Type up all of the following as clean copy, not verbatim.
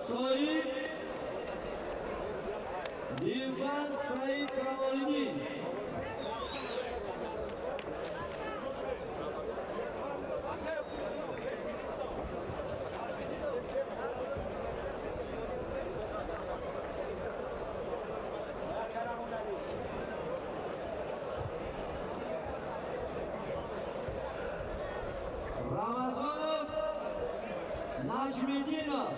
Соҳиб Диван Саид Камолиддин. Рамазонов Наҷмиддинов.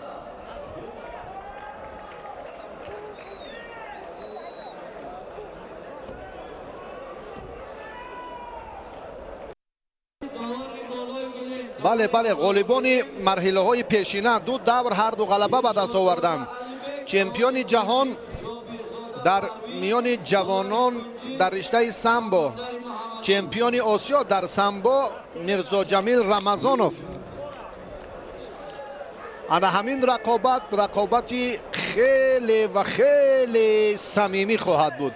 Бале, бале, ғолибони марҳилаҳои пешина ду давр ҳарду ғалаба ба даст оварданд. Чемпиони ҷаҳон дар миёни ҷавонон дар риштаи самбо, чемпиони Осиё дар самбо Мирзоҷамил Рамазонов. Ана ҳамин рақобат рақобати хеле ва хеле самимӣ хоҳад буд.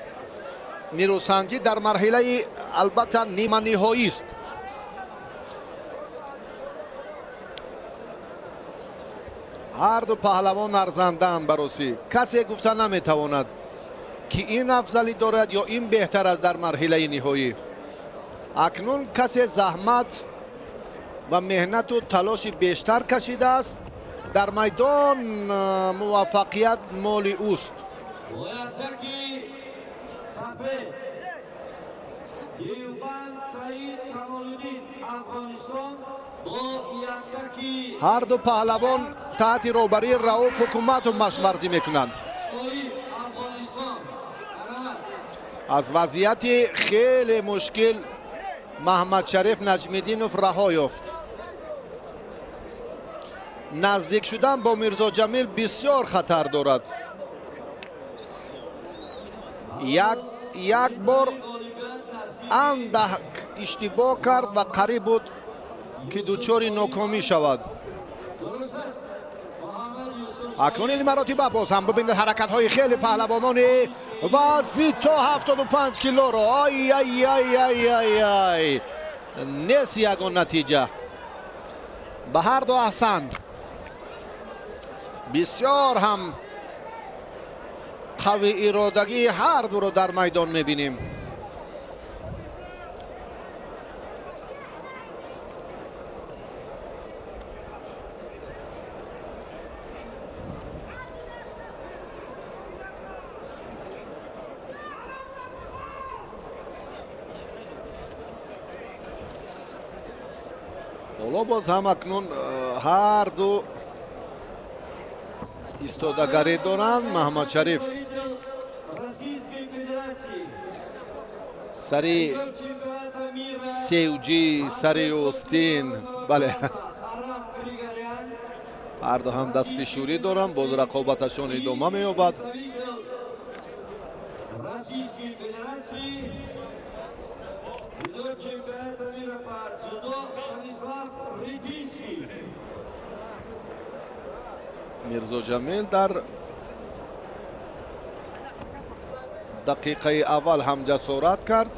Нерӯсанҷӣ дар марҳилаи албатта ниманиҳоист. Ҳарду паҳлавон арзандаанд баросӣ. Касе гуфта наметавонад, ки ин афзалӣ дорад ё ин беҳтар аст дар марҳилаи ниҳоӣ. Акнун касе заҳмат ва меҳнату талоши бештар кашидааст, дар майдон муваффақият моли ӯст. Ҳарду паҳлавон таҳти роҳбарии Рауф Ҳукуматов машварзӣ мекунанд. Аз вазъияти хеле мушкил Маҳмадшариф Наҷмиддинов раҳо ёфт. Наздик шудан бо Мирзоҷамил бисёр хатар дорад. Як бор андак иштибоҳ кард ва қариб буд, ки дучори нокомӣ шавад. Акнун ин маротиба боз ҳам бибинед ҳаракатҳои хеле паҳлавонони вазни то 75 килоро. Ай ай ай ай ай ай, нест ягон натиҷа. Ба ҳарду аҳсан. Бисёр ҳам қави иродагии ҳардуро дар майдон мебинем. Ҳоло боз ҳам акнун ҳарду истодагарӣ доранд. Маҳмадшариф сари севҷӣ, сари остин. Бале, ҳарду ҳам дастфишурӣ доранд. Боз рақобаташон идома меёбад. Мирзоҷамил дар дақиқаи аввал ҳам ҷасорат кард.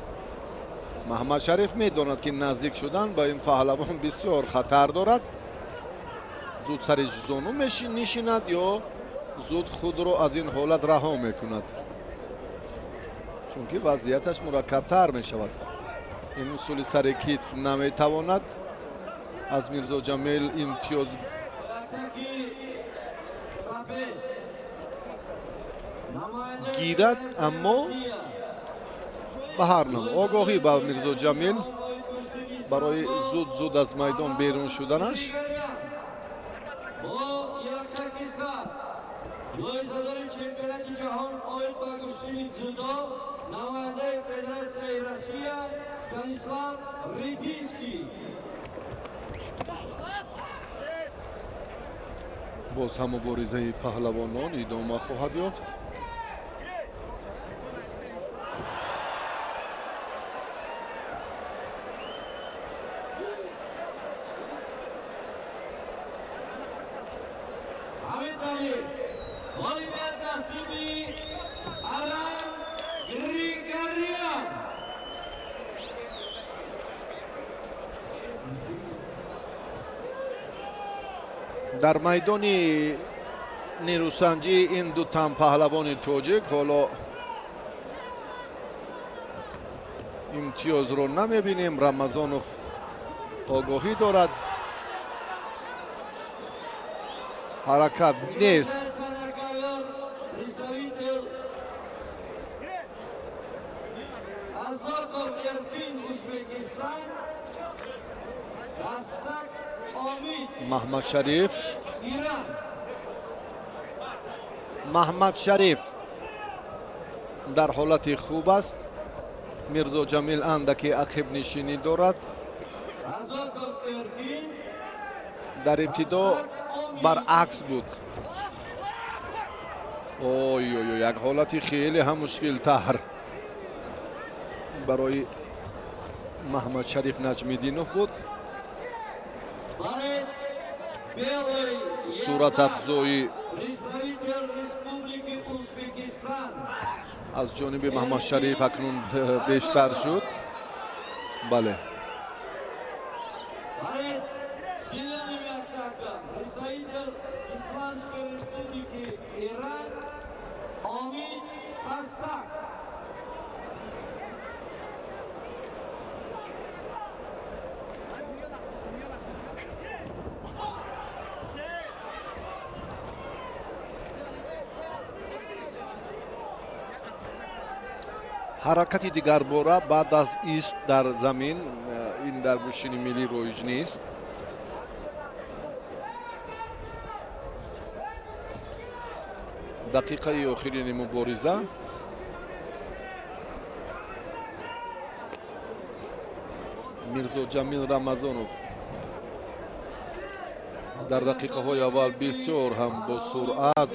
Маҳмадшариф медонад, ки наздик шудан ба ин паҳлавон бисёр хатар дорад. Зуд сари зону нишинад ё зуд худро аз ин ҳолат раҳо мекунад, чунки вазъияташ мураккабтар мешавад. Ин усули сари китф наметавонад аз Мирзоҷамил имтиёз гирад, аммо ба ҳар ном огоҳӣ ба Мирзоҷамил барои зуд-зуд аз майдон берун шуданаш. Ҷоизадори чемпионати ҷаҳон оид ба гӯштини дзюдо, намояндаи Федератсияи Россия Станислав Ритинский. Боз ҳам муборизаи паҳлавонон идома хоҳад ёфт. Ғолибият насиби Арам Григорян. Дар майдони Нерӯсанҷии ин ду тан паҳлавони тоҷик ҳоло имтиёзро намебинем. Рамазонов огоҳӣ дорад, ҳаракат нест. Маҳмадшариф, Маҳмадшариф дар ҳолати хуб аст. Мирзоҷамил андаке ақибнишинӣ дорад. Дар ибтидо баръакс буд. Ой ой, як ҳолати хеле ҳам мушкилтар барои Маҳмадшариф Наҷмиддинов буд. Суратафзоӣ аз ҷониби Маҳмадшариф акнун бештар шуд. Бале, ҳаракати дигарбора баъд аз ист дар замин, ин дар гӯштини миллӣ роиҷ нест. Дақиқаи охирини мубориза. Мирзоҷамил Рамазонов дар дақиқаҳои аввал бисёр ҳам бо суръат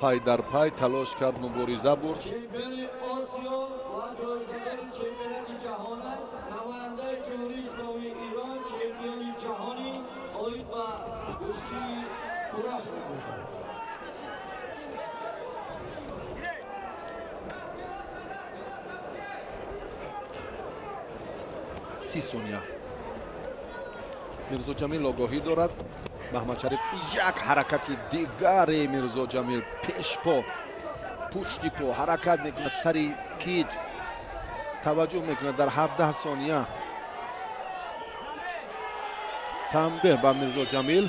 пай дар пай талош кард, мубориза бурд. 30 сония. Мирзоҷамил огоҳӣ дорад. Маҳмадшариф, як ҳаракати дигари Мирзоҷамил, пешпо, пушти по ҳаракат мекунад, сари китф таваҷҷӯҳ мекунад. Дар 17 сония танбеҳ ба Мирзоҷамил.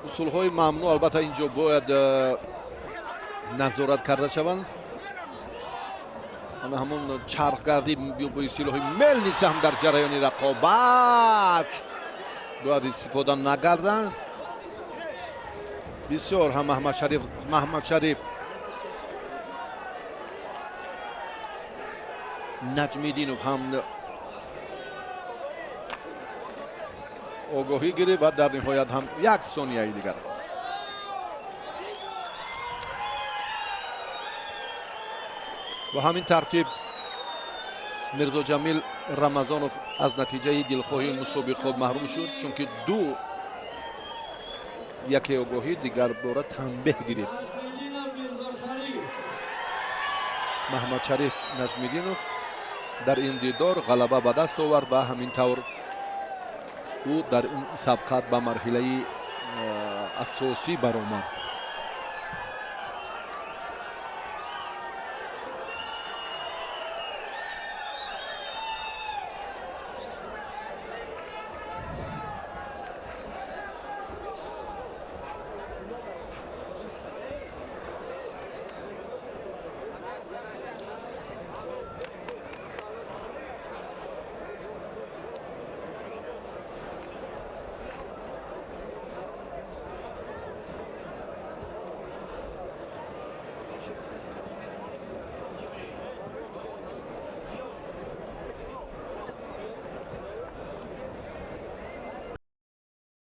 Усулҳои мамнӯъ албатта ин ҷо бояд назорат карда шаванд. Ана ҳамон чархгардӣ бо истилоҳи мельница ҳам дар ҷараёни рақобат бояд истифода нагарданд. Бисёр ҳам Маҳмадшариф Наҷмиддинов ҳам огоҳӣ гирифт ва дар ниҳоят ҳам 1 сонияи дигар. Ва ҳамин тартиб Мирзоҷамил Рамазонов аз натиҷаи дилхоҳи мусобиқот маҳрум шуд, чунки ду яке огоҳӣ, дигар бора танбеҳ гирифт. Маҳмадшариф Наҷмиддинов дар ин дидор ғалаба ба даст овард ва ҳамин тавр ӯ дар ин сабқат ба марҳилаи асосӣ баромад.